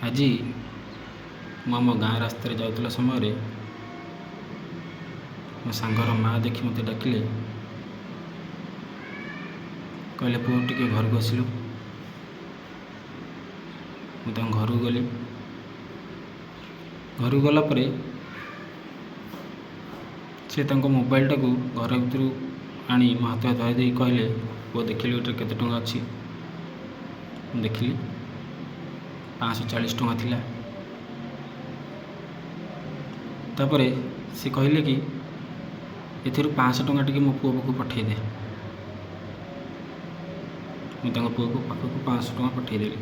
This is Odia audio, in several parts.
ଆଜି ମୁଁ ଆମ ଗାଁ ରାସ୍ତାରେ ଯାଉଥିଲା ସମୟରେ ମୋ ସାଙ୍ଗର ମା' ଦେଖି ମୋତେ ଡାକିଲେ, କହିଲେ ପୁଅ ଟିକେ ଘରକୁ ଆସିଲୁ। ମୁଁ ତାଙ୍କ ଘରକୁ ଗଲି। ଘରକୁ ଗଲା ପରେ ସେ ତାଙ୍କ ମୋବାଇଲଟାକୁ ଘର ଭିତରୁ ଆଣି ମୋ ହାତରେ ଧରାଇ ଦେଇ କହିଲେ, ପୁଅ ଦେଖିଲୁ ଏଇଟାରେ କେତେ ଟଙ୍କା ଅଛି। ମୁଁ ଦେଖିଲି 540 ଟଙ୍କା ଥିଲା। ତାପରେ ସେ କହିଲେ କି ଏଥିରୁ 500 ଟଙ୍କା ଟିକେ ମୋ ପୁଅ ପାଖକୁ ପଠାଇଦେ। ମୁଁ ତାଙ୍କ ପୁଅକୁ ପାଖକୁ 500 ଟଙ୍କା ପଠାଇଦେଲି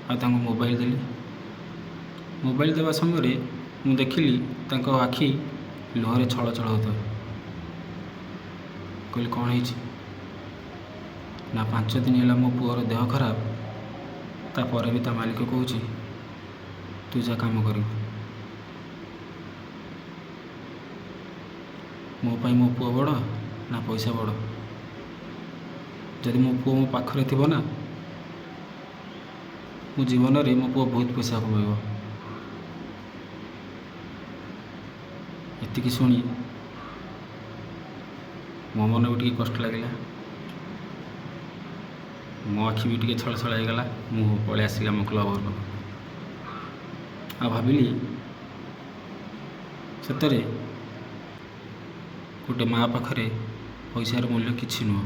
ଆଉ ତାଙ୍କୁ ମୋବାଇଲ ଦେଲି। ମୋବାଇଲ ଦେବା ସମୟରେ ମୁଁ ଦେଖିଲି ତାଙ୍କ ଆଖି ଲୁହରେ ଛଳ ଛଳ ହେଉଥାଏ। କହିଲି କ'ଣ ହେଇଛି? ନା 5 ଦିନ ହେଲା ମୋ ପୁଅର ଦେହ ଖରାପ, ତାପରେ ବି ତା ମାଲିକ କହୁଛି ତୁ ଯା କାମ କରିବୁ। ମୋ ପାଇଁ ମୋ ପୁଅ ବଡ଼ ନା ପଇସା ବଡ଼? ଯଦି ମୋ ପୁଅ ମୋ ପାଖରେ ଥିବ ନା, ମୋ ଜୀବନରେ ମୋ ପୁଅ ବହୁତ ପଇସା କମାଇବ। ଏତିକି ଶୁଣି ମୋ ମନ ବି ଟିକେ କଷ୍ଟ ଲାଗିଲା, ମୋ ଆଖି ବି ଟିକେ ଛଳ ଛଳ ହେଇଗଲା। ମୁଁ ପଳେଇ ଆସିଲି ଆମ କ୍ଲବ୍ ଘର ପାଖକୁ ଆଉ ଭାବିଲି ସତରେ ଗୋଟେ ମା' ପାଖରେ ପଇସାର ମୂଲ୍ୟ କିଛି ନୁହଁ,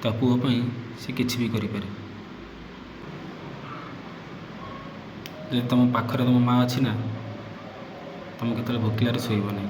ତା ପୁଅ ପାଇଁ ସେ କିଛି ବି କରିପାରେ। ଯଦି ତୁମ ପାଖରେ ତୁମ ମା' ଅଛି ନା, ତୁମେ କେତେବେଳେ ଭୋକିଲାରେ ଶୋଇବ ନାହିଁ।